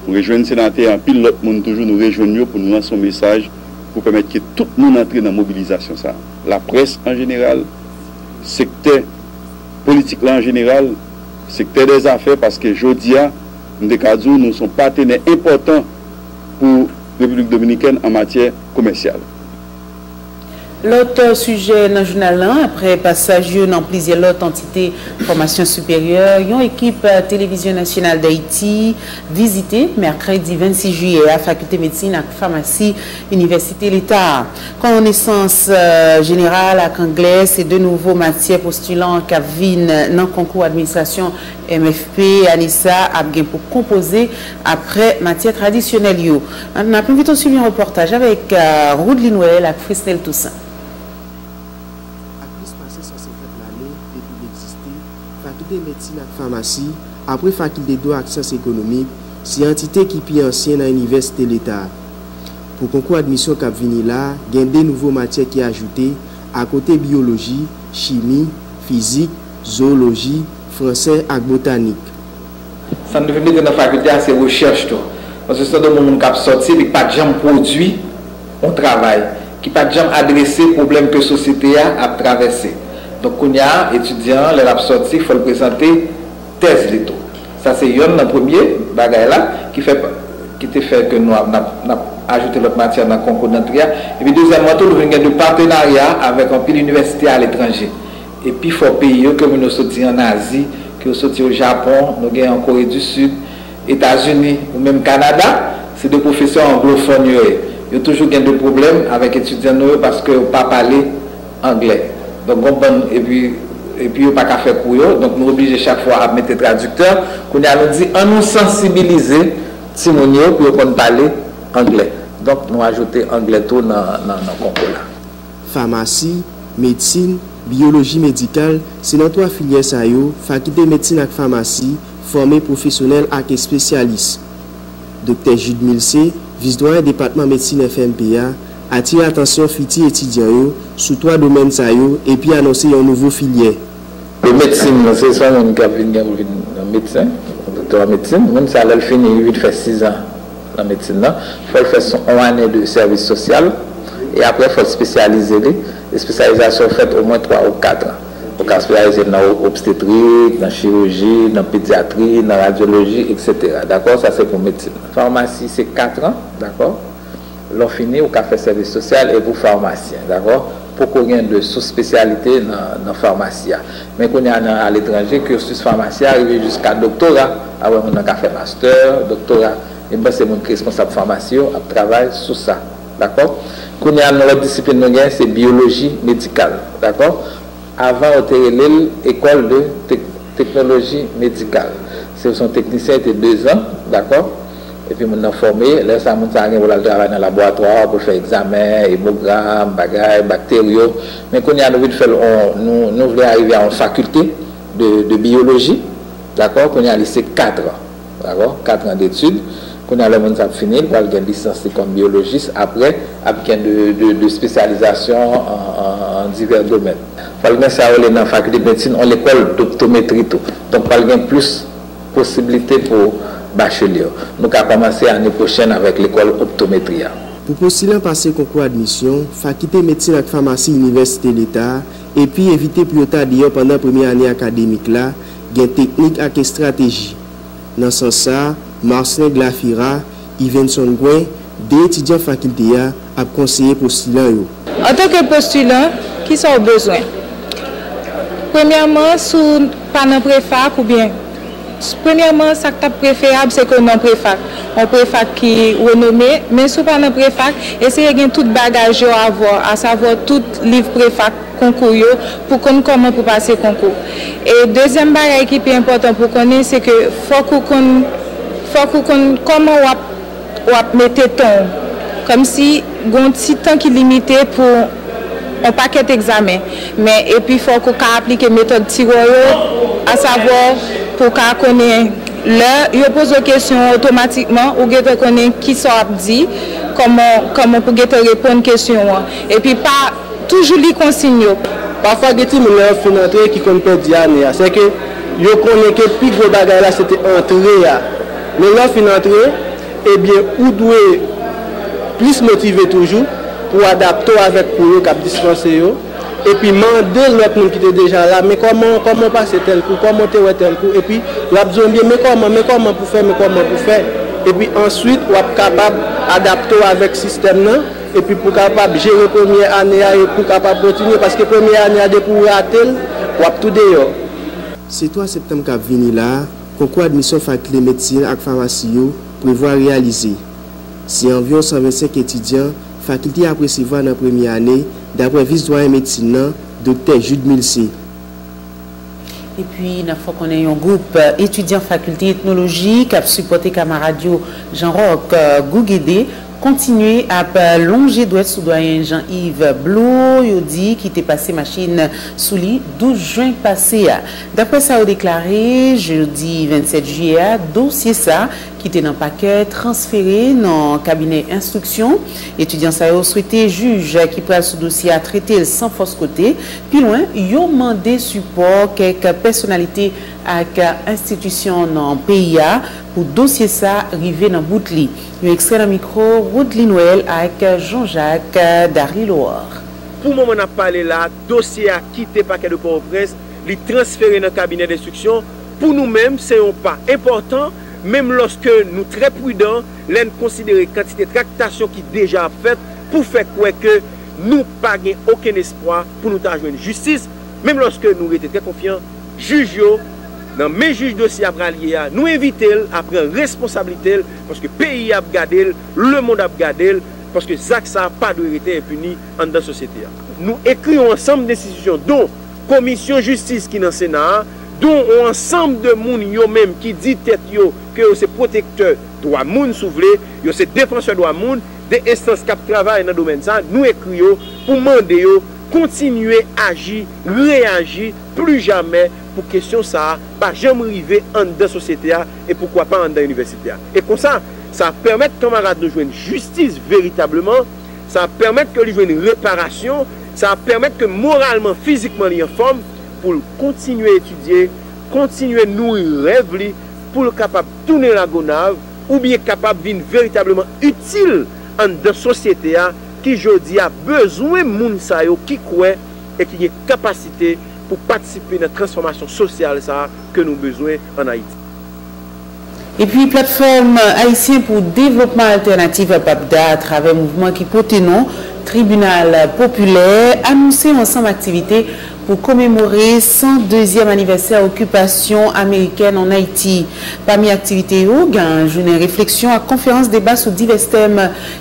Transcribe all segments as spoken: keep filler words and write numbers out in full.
Nou rejwenn senatè, anpil lòt moun toujou, nou rejwenn yo pou n lanse yon mesaj pou pèmèt ke tout moun antre nan mobilizasyon sa a. Laprès an jeneral, sektè politik la an jeneral, sektè dèzafè, paske jodi a, m te ka di w, nou se yon patenè enpòtan pou Repiblik Dominikèn an matyè komèsyal. Lòt sijè nan jounal lan, apre pasaj yo nan plizyè lòt antite fòmasyon siperyè, yon ekip Televizyon Nasyonal Dayiti vizite mèkredi vennsis jiyè a Fakilte Medsin ak Famasi Inivèsite Leta a. Konesans, euh, jeneral ak anglè se de nouvo matyè postilan k ap vin nan konkou administrasyon M F P ane sa a ap gen pou konpoze apre matyè tradisyonèl yo. N ap envite w swiv yon repòtaj avèk, euh, Roodline Noël ak Frisnel Toussaint. Ak plis pase san senkant lane depi l egziste, Fakilte Medsin ak Famasi, apre Fakilte Dwa ak Syans Ekonomik, se antite ki pi ansyen nan Inivèsite Leta a. Pou konkou admisyon k ap vini la a, gen de nouvo matyè ki ajoute, akote biyoloji, chimi, fizik, zowoloji, fransè ak botanik. Sa n te vin mete nan fakilte a, se rechèch tou. Paske se yon moun k ap sòti epi k pa t janm pwodui yon travay, ki pa t janm adrese pwoblèm ke sosyete a ap travèse. Donk, kounye a, etidyan an, lè l ap sòti, fò l prezante tèz li tou. Sa se yonn nan premye bagay la ki fè, ki te fè ke nou ap, n ap, n ap ajoute lòt matyè nan konkou dantre a. Epi dezyèmman tou, nou vin gen de patenarya avèk anpil inivèsite aletranje. E pi fò peyi yo ke moun yo soti an Azi, ke yo soti o Japon, nou gen an Kore di Sid, Etazini, ou menm Kanada, se de pwofesè anglofòn yo ye. Yo toujou gen de pwoblèm avèk etidyan nou yo paske yo pa pale anglè. Donk, gon bann, epi, epi yo pa ka fè kou yo, donk nou oblije chak fwa ap mete tradiktè. Kounye a, nou di, ann nou sansibilize timoun yo pou yo konn pale anglè. Donk, nou ajoute anglè tou nan, nan, nan konkou la. Famasi, medsin, biyoloji medikal, se nan twa filyè sa yo, Fakilte Medsin ak Famasi fòme pwofesyonèl ak espesyalis. Doktè Jude Milcé, vis dwayen depatman medsin F M P a, atire atansyon fiti etidyan yo sou twa domèn sa yo epi anonse yon nouvo filyè. Pou medsin nan, se sa yon moun k ap vin gen pou vin medsen, doktè an medsin. Moun sa, lè l fini, li vin fè sizan nan medsin nan. Fò l fè s-, yon ane de sèvis sosyal, e apre, fò l espesyalize li. Espesyalizasyon fèt omwen twa ou kat an. Ou ka espesyalize nan o-, obstetrik, nan chiriji, nan pedyatri, nan radyoloji, etsetera. Dakò? Sa se pou medsin. Famasi, se kat an, dakò? Lè w fini, ou ka fè sèvis sosyal epi w famasyen, dakò? Poko gen de sou espesyalite nan, nan famasi a. Men kounye a nan aletranje, cursus famasi a rive jiska doktora. Apre moun nan ka fè mastè, doktora. E m panse moun ki responsab famasi yo ap travay sou sa, dakò? Kounye a nan lòt disiplin nou gen, se biyoloji medikal, dakò? Avan, yo te rele l École de Tec-, Technologie Médicale. Se, se yon teknisyen, te dezan, dakò? Epi moun nan fòme, lè sa, moun sa a gen pou l al travay nan laboratwa, pou l fè egzamen, emogram, bagay, bakteryo. Men kounye a, nou vin fè l, on, nou, nou vle arive a yon fakilte de, de biyoloji, dakò? Kounye a, li se kat an. Dakò? Kat an detid. Kounye a, lè moun sa ap fini, li pral gen lisans li kòm biyolojis. Apre, ap gen de, de, de espesyalizasyon an, an, an divè domèn. Pral gen sa yo rele nan fakilte medsin, yon lekòl doptometri tou. Donk, pral gen plis posiblite pou bachelye. Nou ka kòmanse ane pwochèn avèk lekòl optometri a. Pou postilan pase konkou admisyon, Fakilte Medsin ak Famasi Inivèsite Leta a, epi evite pou yo ta deyò pandan premye ane akademik la, gen teknik ak estrateji. Nan sans sa a, Marcelin Glafira, Yvenson Gwen, de etidyan fakilte a, ap konseye postilan yo. Antanke postilan, kisa w bezwen? Premyèman, si w pa nan prefak oubyen, premyèman, sa k t ap preferab, se ke w nan prefak. Yon prefak ki renome, men si w pa nan prefak, eseye gen tout bagaj yo avè w, asavwa tout liv prefak, konkou yo, pou konn kòman pou pase konkou. E dezyèm bagay ki pi enpòtan pou konnen, se ke fòk ou konn, fòk ou konn kòman w ap, w ap mete tan w. Kòmsi gon ti tan ki limite pou yon pakèt egzamen. Men epi fòk ou ka aplike metòd tiwò yo, asavwa pou w ka konnen lè yo poze w kesyon an, otomatikman ou gentan konnen kisa w ap di, kòman, kòman pou gentan reponn kesyon an. Epi pa toujou li konsiy yo. Pafwa gen timoun lè yo fin antre ki konn pèdi ane a. Sèke yo konnen ke pi gwo bagay la se te antre a. Men lè w fin antre, Ebyen, ou dwe plis motive toujou pou w adapte w avèk kou yo k ap dispanse yo, epi mande lòt moun ki te deja la, men kòman, kòman w pase tèl kou, kòman w te wè tèl kou, epi yo ap di w, ebyen, men kòman, men kòman pou fè, men kòman pou fè. Epi answit, w ap kapab adapte w avèk sistèm nan, epi pou w kapab jere premyè ane a e pou w kapab kontinye, paske premyè ane a, depi w rate l, w ap tou deyò. Se twa septanm k ap vini la a, konkou admisyon fakilte medsin ak famasi yo prevwa reyalize. Se anviwon san vennsenk etidyan fakilte ap resevwa nan premye ane, dapre vis dwayen medsin nan, Doktè Jude Milcé. Epi, n ap fè w konnen yon gwoup etidyan fakilte etnoloji k ap sipòte kamarad yo Jean Roc Gouguédé kontinye ap lonje dwèt sou dwayen Jean Yves Blot, yo di ki te pase machin sou li douz jen pase a. Daprè sa yo deklare, jedi vennsèt jiyè a, dosye sa ki te nan pakè transfere nan kabinè enstriksyon. Etidyan sa yo swete jij ki pral sou dosye a trete l san fòs kote. Pi lwen, yo mande sipò kèk pèsonalite ak enstitisyon nan peyi a pou dosye sa rive nan bout li. Yon ekstrè nan mikwo Rodly Noël ak Jean Jacques Darilor. Pou moman n ap pale la, dosye a kite pakè de Pòtoprens, li transfere nan kabinè denstriksyon. Pou nou menm, se yon pa enpòtan, menm lòske nou trè pridan lè n konsidere kantite traktasyon ki deja ap fèt pou fè kwè ke nou pa gen okenn espwa pou nou ta jwenn jistis, menm lòske nou rete trè konfyan jij yo, nan men jij dosye a pral ye a, nou envite l a pran responsablite l, paske peyi a ap gade l, lemonn ap gade l, paske zak sa a pa dwe rete enpini anndan sosyete a. Nou ekri yon ansanm denstitisyon, don Komisyon Jistis ki nan Sena a, don yon ansanm de moun yo menm ki di tèt yo ke yo se pwotektè dwa moun, si w vle, yo se defansè dwa moun, de enstans k ap travay nan domèn sa a, nou ekri yo pou mande yo kontinye aji, reyaji, pli jamè pou kesyon sa a pa janm rive anndan sosyete a e poukwa pa anndan inivèsite a. E konsa, sa ap pèmèt kanmarad nou jwenn jistis veritableman, sa ap pèmèt ke li jwenn reparasyon, sa ap pèmèt ke moralman, fizikman li anfòm pou l kontinye etidye, kontinye nouri rèv li pou l kapab tounen Lagonav oubyen kapab vin veritableman itil anndan sosyete a ki jodi a bezwen moun sa yo ki kwè e ki gen kapasite pou patisipe nan transfòmasyon sosyal sa a ke nou bezwen ann Ayiti. Epi Platfòm Ayisyen pou Devlopman Altènatif, PAPDA, atravè mouvman ki pote non Tribinal Popilè, anonse yon ansanm aktivite pou komemore san dezyèm anivèsè okipasyon amerikèn ann Ayiti. Pami aktivite yo, gen jounen refleksyon ak konferans deba sou divès tèm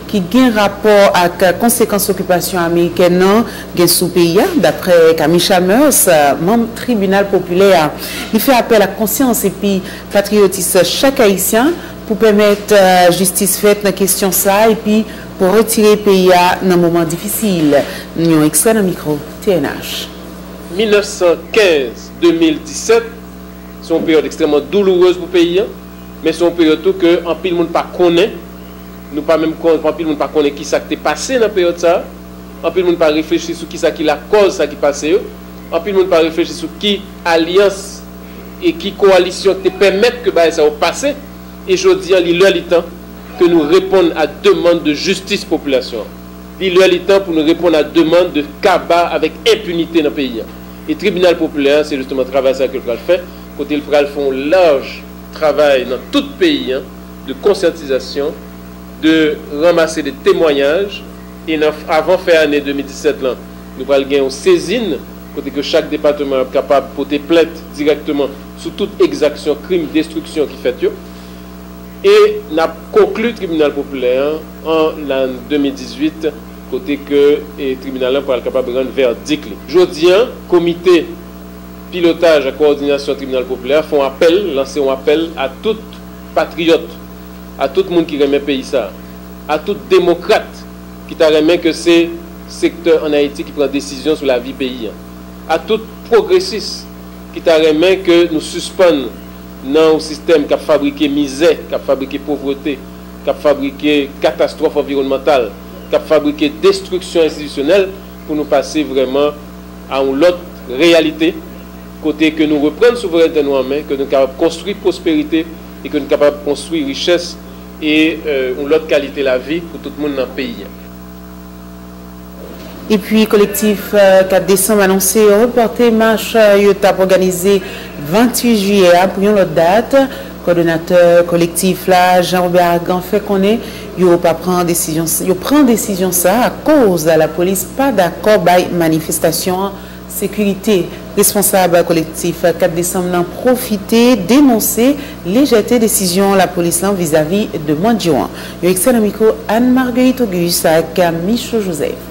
ki gen rapò ak konsekans okipasyon amerikèn nan gen sou peyi a, daprè Camille Chalmers, manm Tribinal Popilè a. Li fè apèl ak konsyans epi patriyotis chak Ayisyen pou pèmèt jistis fèt nan kesyon sa a epi pou retire peyi a nan moman difisil. Yon ekstrè nan mikwo T N H. Mil nèf san kenz, de mil disèt, se yon peryòd ekstrèmman doulourez pou peyi a, men se yon peryòd tou ke anpil moun pa konnen. Nou pa menm kon, anpil moun pa konnen kisa k te pase nan peryòd sa a. Anpil moun pa reflechi sou kisa ki lakòz sa ki pase yo. Anpil moun pa reflechi sou ki alyans e ki kowalisyon ki te pèmèt ke bagay sa yo pase. E jodi a, li lè li tan ke nou reponn a demann de jistis popilasyon an. Li lè li tan pou nou reponn a demann de kaba avèk enpinite nan peyi a. E Tribinal Popilè a, se jisteman travay sa ke l pral fè, kote l pral fè yon laj travay nan tout peyi a, de konsyantizasyon, de ranmase de temwayaj, e nan, avan fen ane de mil disèt lan, nou pral gen yon sezin, kote ke chak depatman ap kapab pote plent dirèkteman sou tout egzaksyon, krim, destriksyon ki fèt yo. E n ap konkli Tribinal Popilè an an de mil dizuit, kote ke e, tribinal lan pral kapab rann vèdik li. Jodi a, Komite Pilotaj ak Kowòdinasyon Tribinal Popilè a fè yon apèl, lanse yon apèl a tout patriyòt, a tout moun ki renmen peyi sa a, a tout demokrat ki ta renmen ke se sektè ann Ayiti ki pran desizyon sou lavi peyi a, a tout pwogresis ki ta renmen ke nou sispann nan yon sistèm k ap fabrike mizè, k ap fabrike povrete, k ap fabrike katastwòf anviwònmantal, k ap fabrike destriksyon enstitisyonèl, pou nou pase vrèman a yon lòt reyalite, kote ke nou reprann souverènte nou an men, ke nou kapab konstwi pwosperite e ke nou kapab konstwi richès e, euh, yon lòt kalite lavi pou tout moun nan peyi a. Epi, kolektif, euh, kat desanm anonse yo repòte mach, euh, yo t ap òganize venntuit jiyè a pou yon lòt dat. Kòdonatè kolektif la, Jean Robert Argan, fè konnen yo pa pran desizyon, yo pran desizyon sa akoz lapolis pa dakò bay manifestasyon an sekirite. Responsab kolektif kat desanm nan pwofite denonse lejète desizyon lapolis lan vizavi demann yo an. Yon ekstrè nan mikwo Anne Marguerite Auguste ak Michaud Joseph.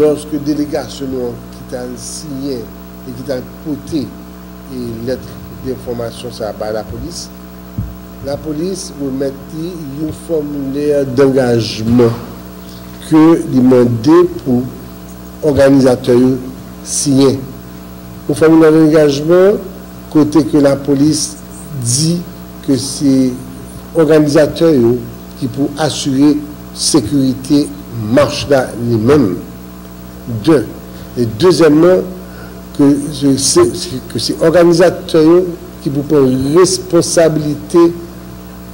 Lòske delegasyon nou an ki t al siyen e ki t al pote e lèt enfòmasyon sa a bay lapolis, lapolis remèt li yon fòmilè dangajman ke li mande pou òganizatè yo siyen. Yon fòmilè dangajman kote ke lapolis di ke se òganizatè yo ki pou asire sekirite mach la li menm. De. E dezyèmman, ke se, se, ke se òganizatè yo ki pou pran responsabilite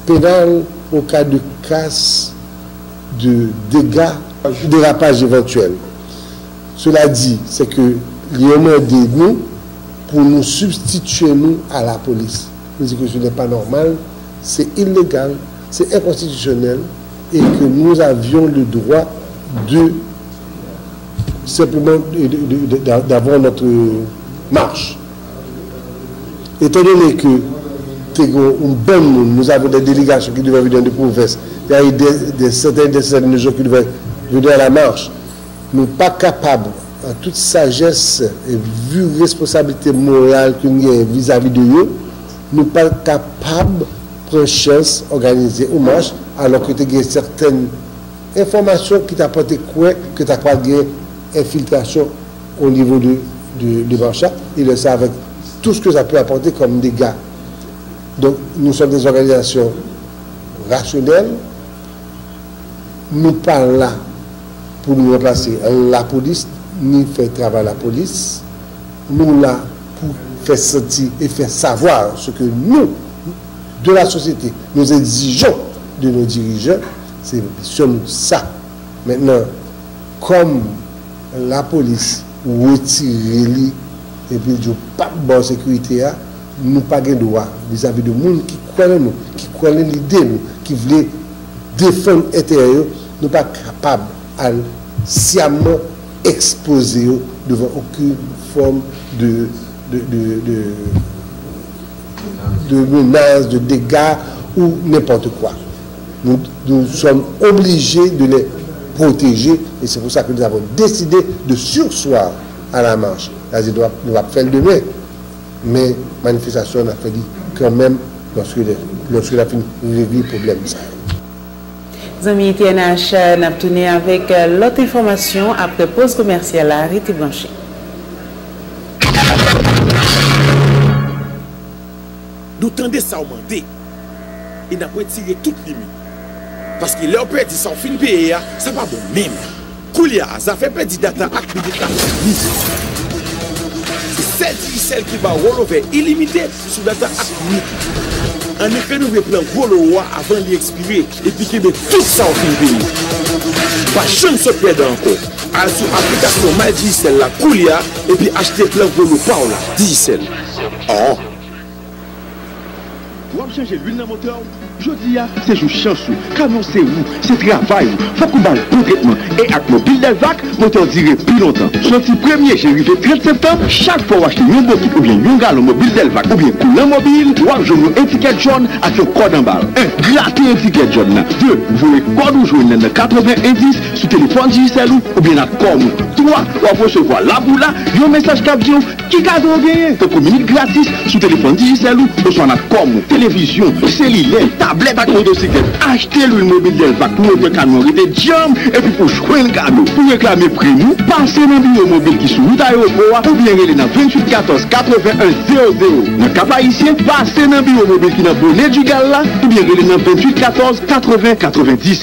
penal o ka de kras, de dega, derapaj evantyèl. Cela dit, c'est que li mande nou pou nou sibstitye nou a lapolis. Nou di ke ce n'est pas normal, c'est illégal, c'est inconstitutionnel et que nous avions le droit de simplement de, de, de, de, d'avoir notre marche. Étant donné que te gen yon bann moun, nous avons des délégations qui devaient venir de province, il y a eu des, des centaines et des centaines de gens qui devaient venir à la marche. Nou pa kapab, an tout sajès, e vi responsablite moral ke n genyen vizavi de yo, nou pa kapab pran chans òganize yon mach, alò ke te gen sètèn enfòmasyon ki ta pote kwè ke ta pral gen enfiltrasyon o nivo de, de, de mach la, e lè sa avèk tout ce que ça peut apporter comme dégâts. Donc, nous sommes des organisations rationnelles, nou pa la pou nou ranplase lapolis, ni fè travay lapolis. Nou la pou fè santi e fè savwa ce que nous, de la société, nous exigeons de nos dirigeants, se misyon nou sa. Mentnan, kòm lapolis retire li epi l di yo p ap ba w sekirite a, nou pa gen dwa vizavi de moun ki kwè nan nou, ki kwè nan lide nou, ki vle defann enterè yo, nou pa kapab al syamman ekspoze yo devan okenn fòm de, de, de, de, de menas, de dega ou nenpòt kwa. Nous, nous sommes obligés de les protéger et c'est pour ça que nous avons décidé de surseoir à la marche. C'est-à-dire, nou ap fè l demen, men manifestasyon an n ap fè li kanmenm lòske, lòske n ap fin regle pwoblèm sa yo. Zanmi T N H, n ap tounen avèk lòt enfòmasyon apre poz komèsyal la. Rete branche. Nou tande sa w mande e n ap retire tout limit. Paske lè w pèdi sa w fin peye a, sa pa bon menm. Koulye a, zafè pèdi data ak minit la fini. Se sèl Digicel ki ba w rollover ilimite sou data ak minit ou. Annik renouvle plan gwo lo ou a avan li ekspire epi kenbe tout sa w fin peye. Pa janm sot pèdan ankò. Al sou aplikasyon My Digicel la koulye a epi achte plan gwo lo pa w la. Digicel. An. W ap chanje lwil nan motè w? Jodi a, se jou chans ou. Kamyon se ou, se travay ou. Fòk ou ba l bon tretman. E ak Mobil Delvac, motè w dire pi lontan. Soti premye jen rive trant septanm, chak fwa w achte yon bokit oubyen yon galon Mobil Delvac oubyen koulan mobil, w ap jwenn yon etikèt jòn ak yon kòd anba l. En, grate etikèt jòn nan. De, voye kòd ou jwenn nan nan katreven en dis sou telefòn Digicel ou oubyen nan kòm ou. Twa, w ap resevwa laboula, yon mesaj k ap di w ki kado w genyen, tankou minit gratis sou telefòn Digicel ou oswa nan kòm ou, televizyon, selilè, tablèt ak motosiklèt. Achte lwil Mobil Delvac pou motè kamyon rete djanm epi pou jwenn kado. Pou reklame prim ou, pase nan biwo mobil ki sou wout ayewopò a oubyen rele nan venntuit katòz katreven en zewo zewo. Nan Kap Ayisyen, pase nan biwo mobil ki nan Bonnet du Gall la oubyen rele nan venntuit katòz katreven katrevendis.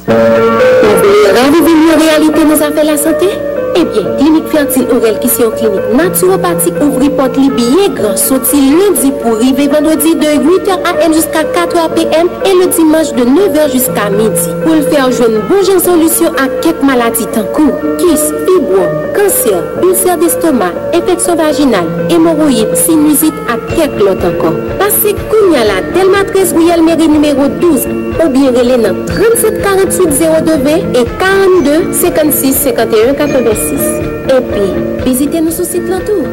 Ou vle rèv ou vin yon reyalite nan zafè lasante? Ebyen, Klinik Fètil Orèl, ki se yon klinik natiwopati, ouvri pòt li byen gran soti lendi pou rive vandredi de uit è a m jiska kat è p m e le dimanch de nèf è jiska midi. Pou l fè w jwenn bon jan solisyon ak kèk maladi tankou kis, fibwòm, kansè, ilsè destoma, enfeksyon vajinal, emowoyid, sinizit ak kèk lòt ankò. Pase kounya la Dèlma trèz, Riyèl Meri nimewo douz, oubyen rele nan trannsenk karanntuit zewo de ven e karannde senkannsis senkanteyen katrevensis. Epi, vizite nou sou sit lan tou.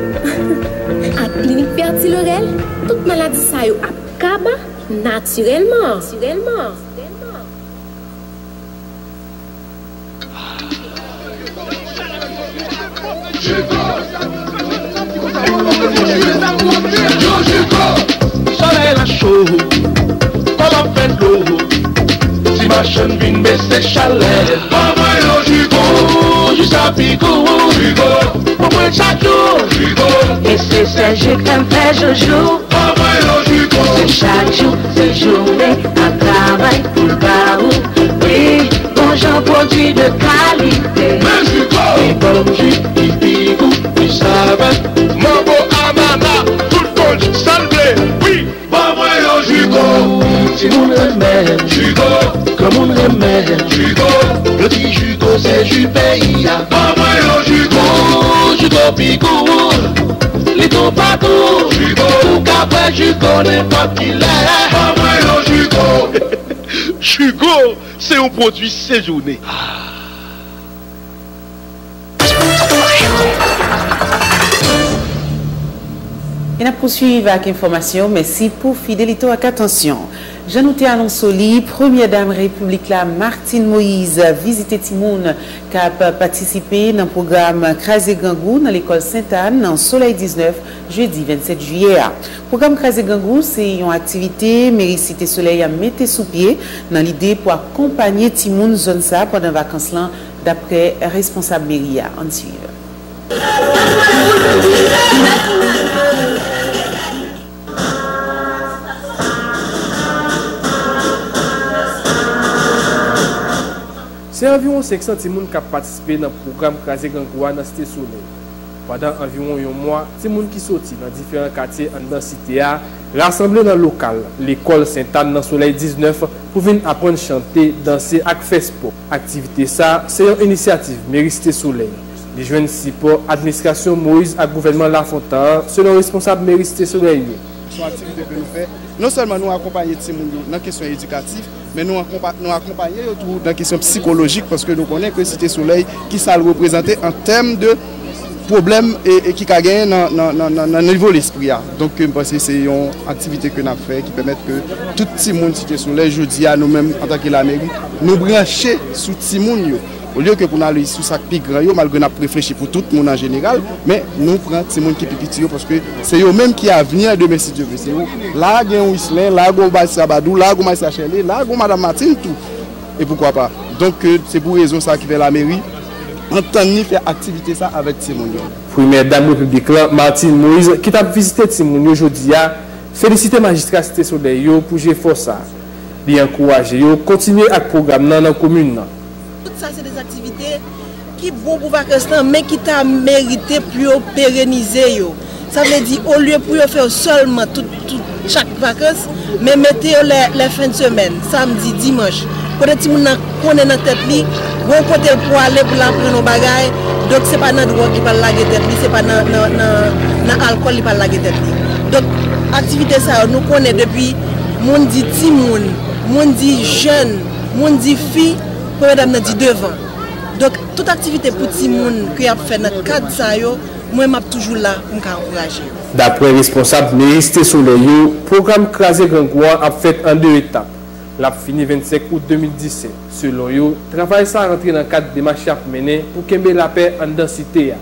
Ak Klinik Fètil Orèl, tout maladi sa yo ap kaba natirèlman. Natirèlman. Solèy la cho, kòm ap fè dlo. Ti machann vin bese chalè. Ban mwen yon jigo, jis a pigo. Jigo, pou mwen chak jou. Jigo, e se sèl jik m fè joujou. Ban mwen yon jigo. Se chak jou, se jounen, ap travay pou l ba ou. Wi, bon jan pwodui de kalite. Men jigo. Wi, bon jik ki pi gou, pi savan. Mango, anana, tout konn, sa l vle, wi. Ban mwen yon jigo. Timoun renmen jigo. Granmoun renmen jigo. Yo di jigo se ji peyi a. Ban mwen yon jigo. Jigo pi gou. Li toupatou. Jigo. Ou ka bwè jigo nenpòt kilè. Ban mwen yon jigo. Jigo se yon pwodui Sejounen. E n ap pouswiv ak enfòmasyon. Mèsi pou fidelite w ak atansyon. Jan nou te anonse w li, Premyè Dam Repiblik la, Martine Moïse, vizite timoun k ap patisipe nan pwogram Kraze Grangou nan lekòl Sentàn nan Solèy diznèf, jedi vennsèt jiyè a. Pwogram Kraze Grangou se yon aktivite meri Site Solèy mete sou pye nan lide pou akonpanye timoun zòn sa a pandan vakans lan, daprè responsab meri a. Ann swiv. Se anviwon senk san timoun k ap patisipe nan pwogram Kraze Grangou a nan Site Solèy. Pandan anviwon yon mwa, timoun ki soti nan diferan katye anndan site a rasanble nan lokal lekòl Sentàn nan Solèy diznèf pou vin aprann chante, danse ak fè spò. Aktivite sa a se yon inisyativ meri Site Solèy. Li jwenn sipò administrasyon Moïse ak gouvènman Lafontan an, selon responsab meri Site Solèy yo. Se yon aktivite ke nou fè. Non sèlman nou akonpanye timoun yo nan kesyon edikatif, men nou akonpa-, nou akonpanye yo tou nan kesyon sikolojik, paske nou konnen ke Site Solèy, ki sa l reprezante an tèm de pwoblèm e, e ki ka genyen nan, nan, nan, nan, nan nivo lespri a. Donk, m panse se yon aktivite ke n ap fè ki pèmèt ke tout timoun Site Solèy, jodi a, nou menm, antanke lameri, nou branche sou timoun yo. Olye ke pou n ale sou sa k pi gran yo, malgre n ap reflechi pou tout moun an jeneral, men nou pran timoun ki pi piti yo, paske se yo menm ki avni an demen, si Dye vle. Se yo. La gen yon Islin, la gen yon Majistra Badou, la gen yon Majistra Chèle, la gen yon Madanm Martine tou. E poukwa pa? Donk, euh, se pou rezon sa ki fè lameri antann li fè aktivite sa avèk timoun yo. Premyè Dam Repiblik lan, Martine Moïse, ki t ap vizite timoun yo jodi a, felisite majistra Site Solèy yo pou jefò sa a. Li ankouraje yo kontinye ak pwogram nan nan komin nan. Tout sa se de aktivite ki bon pou vakans lan, men ki ta merite pou yo perenize yo. Sa vle di, olye pou yo fè yo sèlman tout, tout, chak vakans, men mete yo lè, lè fen de semèn, samdi, dimanch, kote timoun nan konnen nan tèt li, gon kote l pwale pou l aprann yon bagay, donk se pa nan dwòg li pral lage tèt li, se pa nan, nan, nan, nan alkòl li pral lage tèt li. Donk, aktivite sa yo, nou konnen depi moun di timoun, moun di jèn, moun di fi, premye dam nan di devan. Donk, tout aktivite pou timoun ke y ap fè nan kad sa yo, mwen, m ap toujou la pou m ka ankouraje yo. Daprè responsab meri Site Solèy yo, pwogram Kraze Grangou an ap fèt an de etap. L ap fini vennsenk out de mil disèt. Selon yo, travay sa a rantre nan kad demach y ap mennen pou kenbe lapè anndan site a.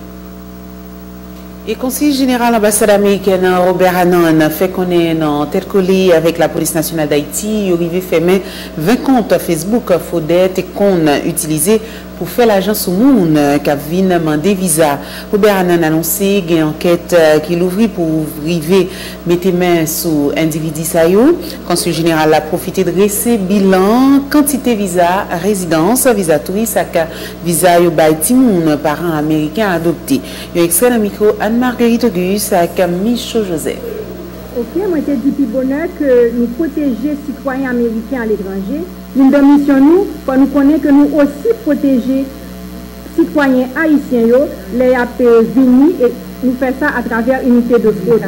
E Konsil Jeneral Anbasad Amerikèn an, Robert Hannan, fè konnen nan tèt kole avèk Lapolis Nasyonal Dayiti, yo rive fèmen ven kont Facebook fwodè te konn itilize pou fè lajan sou moun k ap vin mande viza. Robert Hannan anonse gen ankèt ki louvri pou rive mete men sou endividi sa yo. Konsil Jeneral la pwofite drese bilan kantite viza rezidans, viza touris ak viza yo bay timoun paran ameriken adopte. Yon ekstrè nan mikwo Anne Marguerite Auguste ak Micho Joseph. Ok, mwen te di pi bonè ke nou pwoteje sitwayen ameriken aletranje. Youn nan misyon nou, fò nou konnen ke nou osi pwoteje sitwayen ayisyen yo lè y ap, eh, vini, e nou fè sa atravè inite de fwod.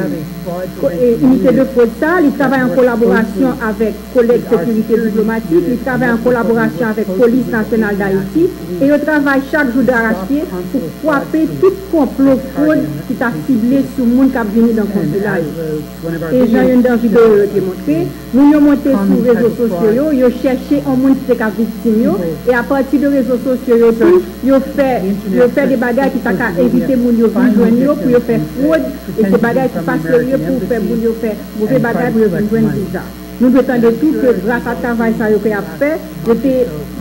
Ko-, e inite de fwod sa, li travay an kolaborasyon avèk kolèg sekirite diplomatik, li travay an kolaborasyon avèk Polis Nasyonal Dayiti, e yo travay chak jou darachpye pou kwape tout konplo fwod ki ta sible sou moun k ap vini nan konsila yo. E jan youn nan videyo yo te montre, moun yo monte sou rezo sosyo yo, yo chèche yon moun ki te ka viktim yo, e apati de rezo sosyo yo tou, yo fè, yo fè de bagay ki ta ka envite moun yo vin jwenn yo pou yo fè fwod, e se bagay ki pa serye pou w fè moun yo fè move bagay pou yo vin jwenn viza. Nou dwe tande tou ke gras a travay sa yo ke y ap fè, yo te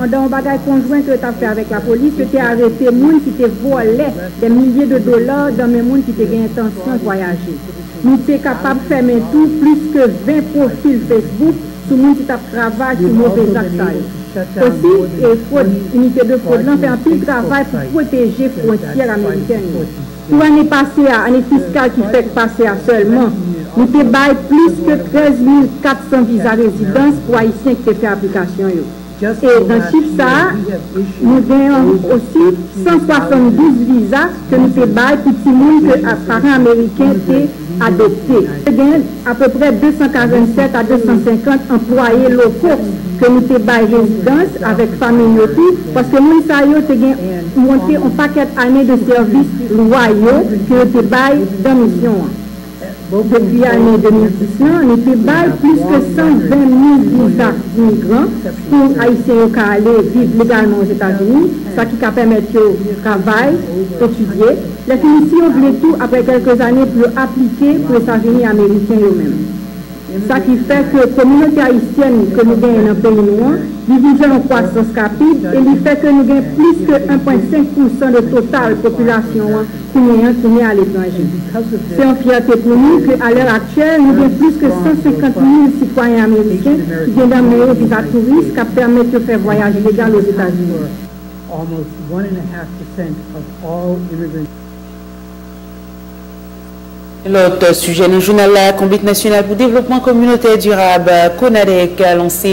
andan yon bagay konjwen ke yo t ap fè avèk lapolis, yo te arete moun ki te vòlè dè milye de dola nan men moun ki te gen entansyon vwayaje. Nou te kapab fèmen tou plis ke ven pwofil Facebook sou moun ki t ap travay sou move zak sa yo. Osi, e fwod, inite de fwod lan fè anpil travay pou pwoteje fwontyè amerikèn yo. Pou ane pase a, ane fiskal ki fèk pase a sèlman, nou te bay plis ke trèz mil kat san viza rezidans pou Ayisyen ki te fè aplikasyon yo. E nan chif sa a, nou gen osi san swasanndouz viza ke nou te bay pou timoun ke a-, paran ameriken te adopte. Te gen apeprè de san karannsèt a de san senkant anplwaye loko ke nou te bay rezidans avèk fanmi yo tou, paske moun sa yo te gen monte yon pakèt ane de sèvis lwa yo ke yo te bay nan misyon an. Depi ane de mil dis lan, nou te bay plis ke san ven mil viza imigran pou Ayisyen yo ka ale viv legalman Ozetazini, sa ki ka pèmèt yo travay, etidye. Lèfini, si yo vle tou, apre kèlke zane, pou yo aplike, pou yo sa vini Ameriken yo menm. Sa ki fè ke kominote ayisyèn ke nou genyen nan peyi nou an, li vin jwenn yon kwasans rapid e li fè ke nou gen plis ke en pwen senk pousan de total popilasyon an kounye an ki ne aletranje. Se yon fyète pou nou ke, a lè aktyèl, nou gen plis ke san senkant mil sitwayen ameriken ki gen nan men yo viza touris k ap pèmèt yo fè vwayaj legal Ozetazini. Almost one and a half percent of all immigrants. Lòt sijè nan jounal la, Konbit Nasyonal pou Devlopman Kominotè Dirab, Konadec, lanse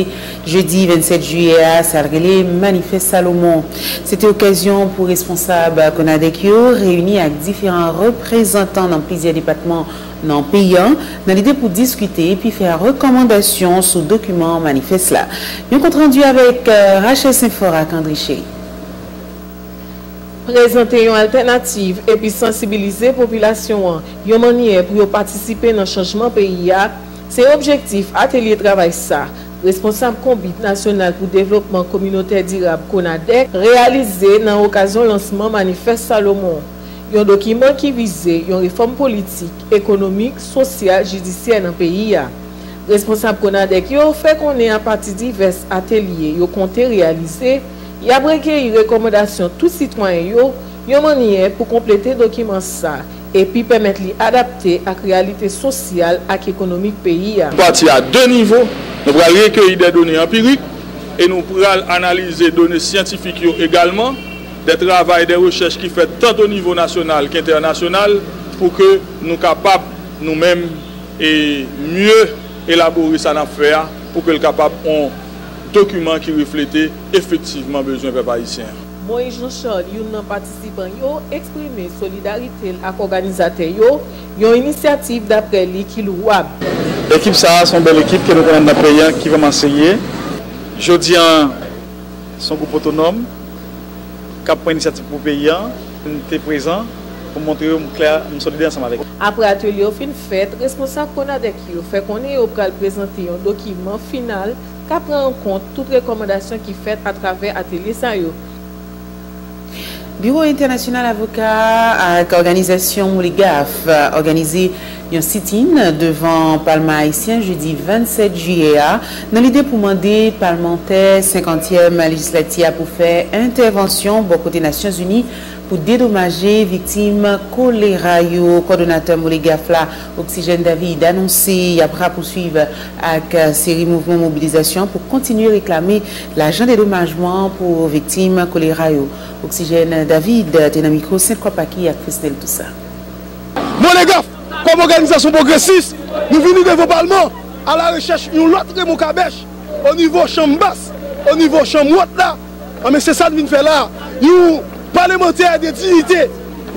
jedi vennsèt jiyè a sa l rele Manifès Salomon. Se te okazyon pou responsab Konadec yo reyini ak diferan reprezantan nan plizyè depatman nan peyi a, nan lide pou diskite epi fè rekòmandasyon sou dokiman manifès la. Yon kontrandi avèk, euh, Rachel Saint-Fort ak André Chéry. Prezante yon altènativ epi sansibilize popilasyon an yon mannyè pou yo patisipe nan chanjman peyi a, se objektif atelye travay sa, responsab Konbit Nasyonal pou Devlopman Kominotè Dirab, Konadec, reyalize nan okazyon lansman Manifès Salomon, yon dokiman ki vize yon refòm politik, ekonomik, sosyal, jidisyè nan peyi a. Responsab Konadec yo fè konnen apati divès atelye yo konte reyalize, y ap rekeyi rekòmandasyon tout sitwayen yo, yon mannyè pou konplete dokiman sa, epi pèmèt li adapte ak reyalite sosyal ak ekonomik peyi a. Pati a de nivo, nou pral rekeyi de done anpirik e nou pral analize done syantifik yo egalman, de travay, de rechèch ki fèt tant o nivo nasyonal ke entènasyonal, pou ke nou kapab, nou menm, e mye elabore sa n ap fè a pou ke l kapab yon dokiman ki reflete efektivman bezwen pèp ayisyen an. Moïse Jean Charles, youn nan patisipan yo, eksprime solidarite l ak òganizatè yo, yon inisyativ daprè li ki lwab. Ekip sa a se yon bèl ekip ke nou konnen nan peyi a ki vrèman serye. Jodi a, se yon gwoup otonòm k ap pran inisyativ pou peyi a. M te prezan pou m montre yo m klè, m solidè ansanm avèk yo. Apre atelye yo fin fèt, responsab Konadec yo fè konnen yo pral prezante yon dokiman final k ap pran an kont tout rekòmandasyon ki fèt atravè atelye sa yo. Biwo Entènasyonal Avoka ak òganizasyon Moligaf òganize yon sit-in devan Palman Ayisyen jedi vennsèt jiyè a, nan lide pou mande palmantè senkantyèm lejislati a pou fè entèvansyon bò kote Nasyonzini pou dedomaje viktim kolera yo. Kòdonatè Moligaf la, Oxygène David, anonse y ap rapouswiv ak seri mouvman mobilizasyon pou kontinye reklame lajan dedomajman pou viktim kolera yo. Oxygène David te nan mikwo Saint Croix Paquis ak Fresnel Toussaint. Moligaf, kòm òganizasyon pwogresis, nou vini devan palman alarechèch yon lòt Raymond Kabèch o nivo chanm bas, o nivo chanm wòt la. Anben, se sa n vin fè la. Yon palemantè de diyite,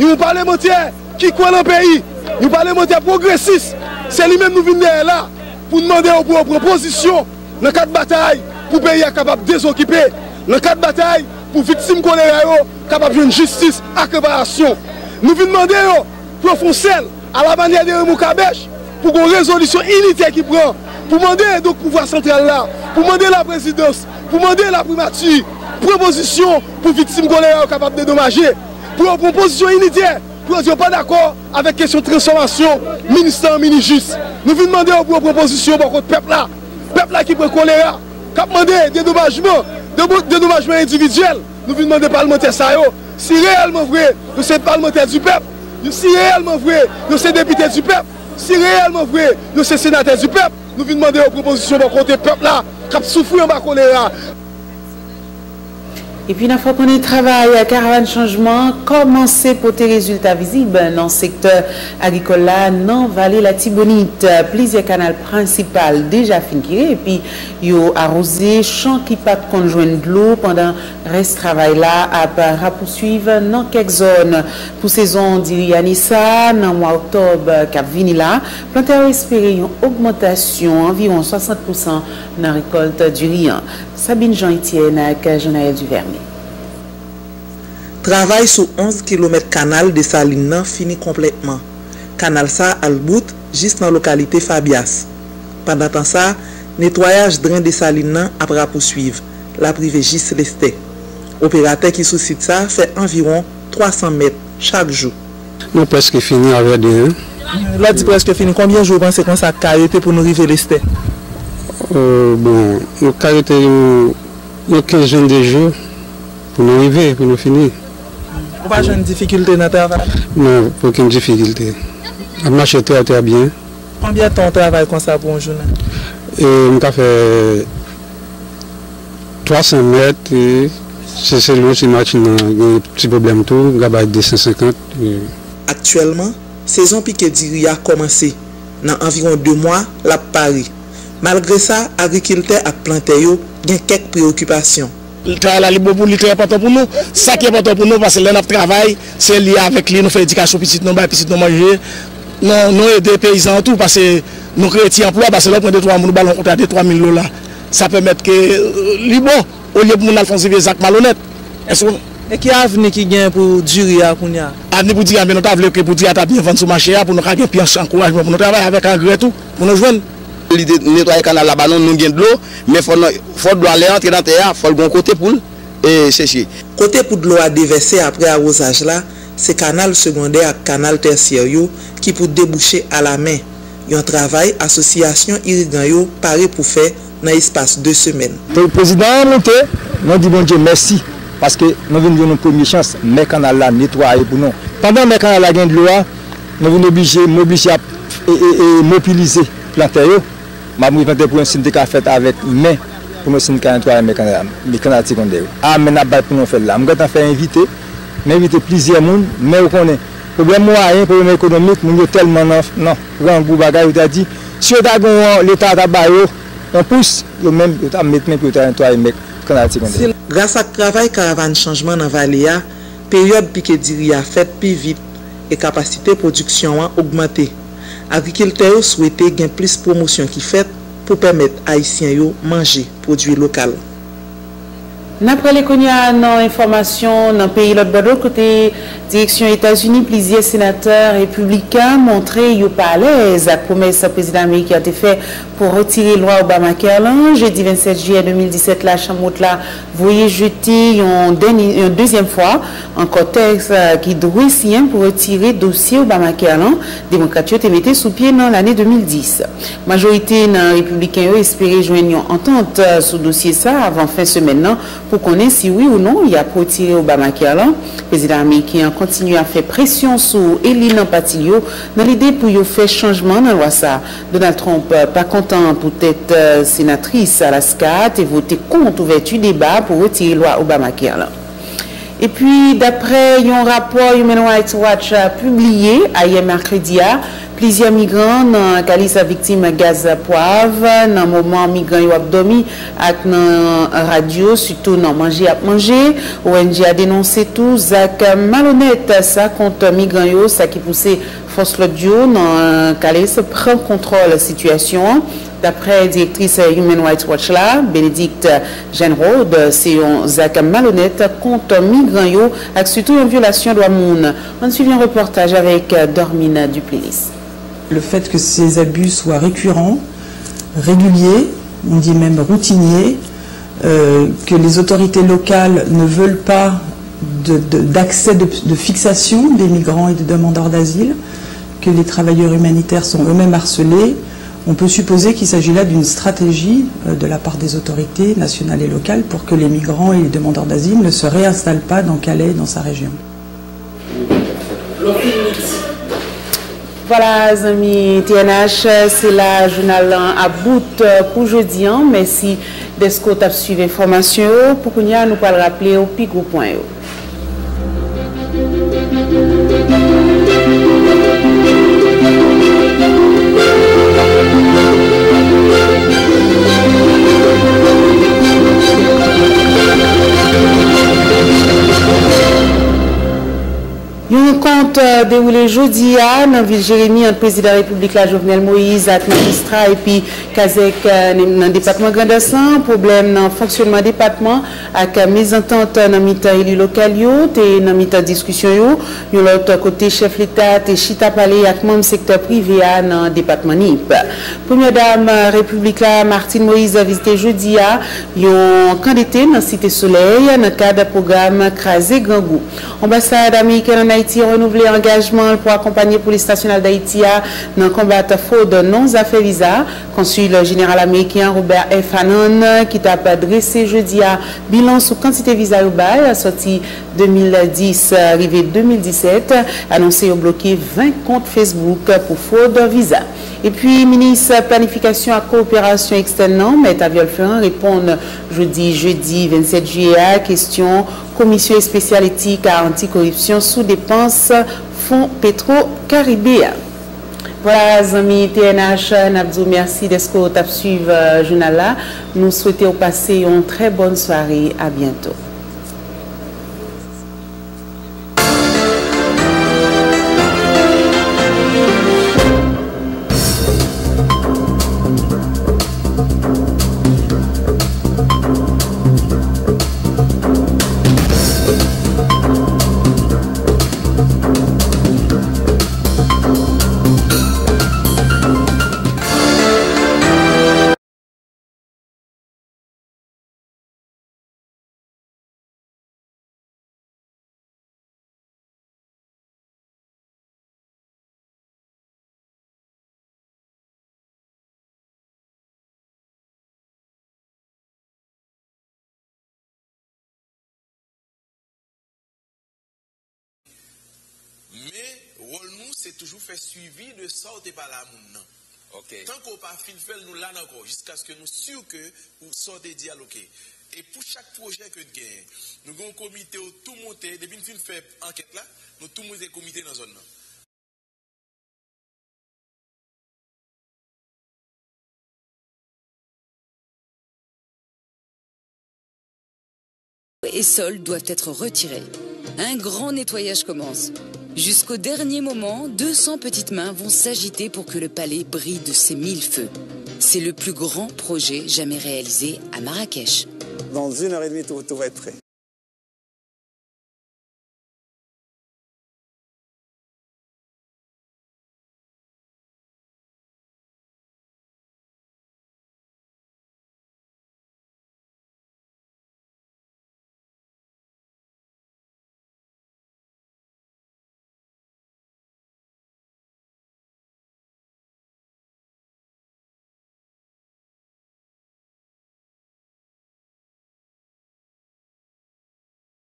yon palemantè ki kwè nan peyi, yon palemantè pwogresis. Se li menm nou vin dèyè la pou n mande yo pou yo pran pozisyon nan kad batay pou peyi a kapab dezokipe, nan kad batay pou viktim kolera yo kapab jwenn jistis ak reparasyon. Nou vin mande yo pou yo fè yon sèl, alamanyè de Raymond Kabèch, pou gen yon rezolisyon initè ki pran pou mande donk pouvwa santral la, pou mande laprezidans, pou mande laprimati pran pozisyon pou viktim kolera yo kapab dedomaje, pou yo pran pozisyon initè pou yo di yo pa dakò avèk kesyon transfòmasyon minis la an mini jis. Nou vin mande yo pou yo pran pozisyon bò kot pèp la. Pèp la ki pran kolera, k ap mande dedomajman, dedomajman endividyèl. Nou vin mande palmantè sa yo, si reyèlman vre yo se palmantè di pèp, si reyèlman vre yo se depite di pèp, si reyèlman vre yo se senatè di pèp, nou vin mande yo pran pozisyon bò kote pèp la k ap soufri anba kolera. Epi n ap fè konnen travay karavàn chanjman kòmanse pote rezilta vizib nan sektè agrikòl la nan Vale Latibonit. Plizyè kanal prensipal deja fin kire epi yo awoze chan ki pa t konn jwenn dlo pandan rès travay la ap rapouswiv nan kèk zòn. Pou sezon diri ane sa a, nan mwa oktòb k ap vini la, plantè yo espere yon ogmantasyon anviwon swasant pousan nan rekòlt diri an. Sabine Jean Etienne ak Jean Naël Duvernay. Travay sou onz kilomèt kanal Desalin nan fini konplètman. Kanal sa al bout jis nan lokalite Fabias. Pandan tan sa, netwayaj dren Desalin nan ap rapouswiv, l ap rive jis Lestè. Operatè ki sou sit sa fè anviwon twa san mèt chak jou. Nou prèske fini avè dren an. Lè w di prèske fini, konbyen jou w panse konsa ka rete pou nou rive Lestè? Bon, nou ka rete yon yon kenz, vennde jou pou nou rive, pou nou fini. Ou pa jwenn difikilte nan travay? Non, okenn difikilte. N ap mache trè, trè byen. Konbyen tan w travay konsa pou yon jounen? E, m ka fè twa san mèt, e, se selon si machin nan gen ti pwoblèm tou, m ka bay de san senkant. E. Aktyèlman, sezon pike diri a kòmanse. Nan anviwon de mwa, l ap pare. Malgre sa, agrikiltè ak plantè yo gen kèk preyokipasyon. Travay la li bon pou li, li trè enpòtan pou nou. Sa ki enpòtan pou nou, paske lè n ap travay, se li avèk li nou fè edikasyon pitit nou, bay pitit nou manje, nou, nou ede peyizan an tou, paske nou kreye ti anplwa, paske lè w pran de twa moun, ou ba l yon kontra de twa mil dola, sa pèmèt ke, euh, li bon, olye pou moun al fè yon seri de zak malonèt. Èske w. E ki avni ki gen pou diri a kounye a? Avni pou diri a, men nou ta vle ke pou diri a ta byen vann sou mache a, pou nou ka gen plis ankourajman pou nou travay avèk angrè tou, pou nou jwenn. Li te netwaye kanal la ba nou, nou gen dlo, men fò, fò dlo a lè antre nan tè a, fò l gen yon kote pou l, e, seche. Kote pou dlo a devèse apre awozaj la, se kanal segondè ak kanal tèsyè yo ki pou debouche alamen. Yon travay asosyasyon irigan yo pare pou fè nan espas de semèn. Prezidan an moute, nou di Bondye mèsi, paske nou vin jwenn yon premye chans, mè kanal la netwaye pou nou. Pandan mè kanal la gen dlo a, nou vin oblije, m oblije ap, e, e, e, mobilize plantè yo. M ap mande plantè pou yon si n te ka fèt avèk men, pou nou si n ka netwaye mè kanal, mè kanal segondè yo. A, men n ap bat pou nou fè l la. M gentan fè envite, m envite plizyè moun, men ou konnen, pwoblèm mwayen, pwoblèm ekonomik, moun yo tèlman nan, nan grangou bagay, yo ta di, si yo ta gen yon, Leta ta ba yo yon pous, yo menm, yo ta met men pou yo ta netwaye mè kanal segondè. Gras ak travay karavàn chanjman nan vale a, peryòd pike diri a fèt pi vit e kapasite pwodiksyon an ogmante. Agrikiltè yo swete gen plis pwomosyon ki fèt pou pèmèt Ayisyen yo manje pwodui lokal. N ap prale kounye a nan enfòmasyon nan peyi lòtbòdwo kote Direksyon Etazini, plizyè senatè repibliken montre yo pa alèz ak pwomès prezidan ameriken an te fè pou retire lwa Obamacare lan. Jedi vennsèt jiyè de mil disèt la, Chanm Wot la voye jete yon dènye, yon dezyèm fwa ankò tèks, eh, ki dwe siyen pou retire dosye Obamacare lan, Demokrat yo te mete sou pye nan lane de mil dis. Majorite nan repibliken yo espere jwenn yon antant, eh, sou dosye sa a avan fen semèn nan pou konnen si wi ou non y ap retire Obamacare lan. Prezidan ameriken an kontinye ap fè presyon sou eli nan pati l yo nan lide pou yo fè chanjman nan lwa sa a. Donald Trump, eh, pa kontan poutèt, eh, senatris Alaska a te vote kont ouvèti deba pou retire lwa Obamacare lan. Epi, daprè yon rapò Human Rights Watch, eh, pibliye ayè mèkredi a, plizyè migran nan Kalis viktim gaz pwav nan moman migran yo ap dòmi ak nan rad yo, sitou nan manje y ap manje. O N G a denonse tou zak malonèt sa kont migran yo, sa ki pouse fòs lòd yo nan Kalis pran kontwòl sitiyasyon an. Daprè direktris Human Rights Watch la, Bénédicte Genraude, se yon zak malonèt kont migran yo ak sitou yon vyolasyon dwa moun. Ann swiv yon repòtaj avèk Dormine Duplilis. Le fait que ces abus soient récurrents, réguliers, on dit même routiniers, euh, que les autorités locales ne veulent pas de, de, d'accès de, de fixation des migrants et des demandeurs d'asile, que les travailleurs humanitaires sont eux-mêmes harcelés, on peut supposer qu'il s'agit là d'une stratégie, euh, de la part des autorités nationales et locales pour que les migrants et les demandeurs d'asile ne se réinstallent pas dans Calais et dans sa région. Vwala, zanmi T N H, se la jounal lan ap bout pou jodi an. Mèsi dèske w t ap swiv enfòmasyon yo. Pou kounye a, nou pral raple w pi gwo pwen yo. Yon rankont, eh, dewoule jodi a nan vil Jeremi ant prezidan repiblik la Jovenel Moïse ak majistra epi kazèk, eh, nan depatman Grandans lan. Pwoblèm nan fonksyonman depatman ak mezantant nan mitan eli lokal yo te nan mitan diskisyon yo. Yon lòt kote, chèf leta te chita pale ak manm sektè prive a nan depatman Nip. Premyè dam repiblik la, Martine Moïse, vizite jodi a yon kan dete nan Site Solèy nan kad pwogram Kraze Grangou. Anbasad amerikèn ann Ayiti renouvle angajman l pou akonpanye Polis Nasyonal Dayiti a nan konbat fwod non zafè viza. Konsil jeneral ameriken an, Robert F. Hannan, ki t ap drese jodi a bilan sou kantite viza yo bay sòti de mil dis rive de mil disèt, anonse yo bloke ven kont Facebook pou fwod viza. Epi, minis planifikasyon ak kowoperasyon ekstèn nan, Mèt Aviol Ferrand, reponn jodi jedi vennsèt jiyè a kesyon Komisyon Espesyal Etik ak Anti-Koripsyon sou depans Fon Petwo Karibe a. Vwala, zanmi T N H, n ap di w mèsi dèske w t ap swiv, eh, jounal la. Nou swete w pase yon trè bòn sware. A byento. Men, wòl nou, se toujou fè swivi de sa w te pale a moun nan. Tanke w pa fin fè l, nou la n ankò, jiskaske nou si ke ou, sa w te di a l oke. E pou chak pwojè ke n genyen, nou gen yon komite otou monte, depi n fin fè ankèt la, nou tou monte komite nan zòn nan. Et sols doivent être retirés. Un grand nettoyage commence. Jusqu'au dernier moment, deux cents petites mains vont s'agiter pour que le palais brille de ses mille feux. C'est le plus grand projet jamais réalisé à Marrakech. Dans une heure et demie, tout, tout va être prêt.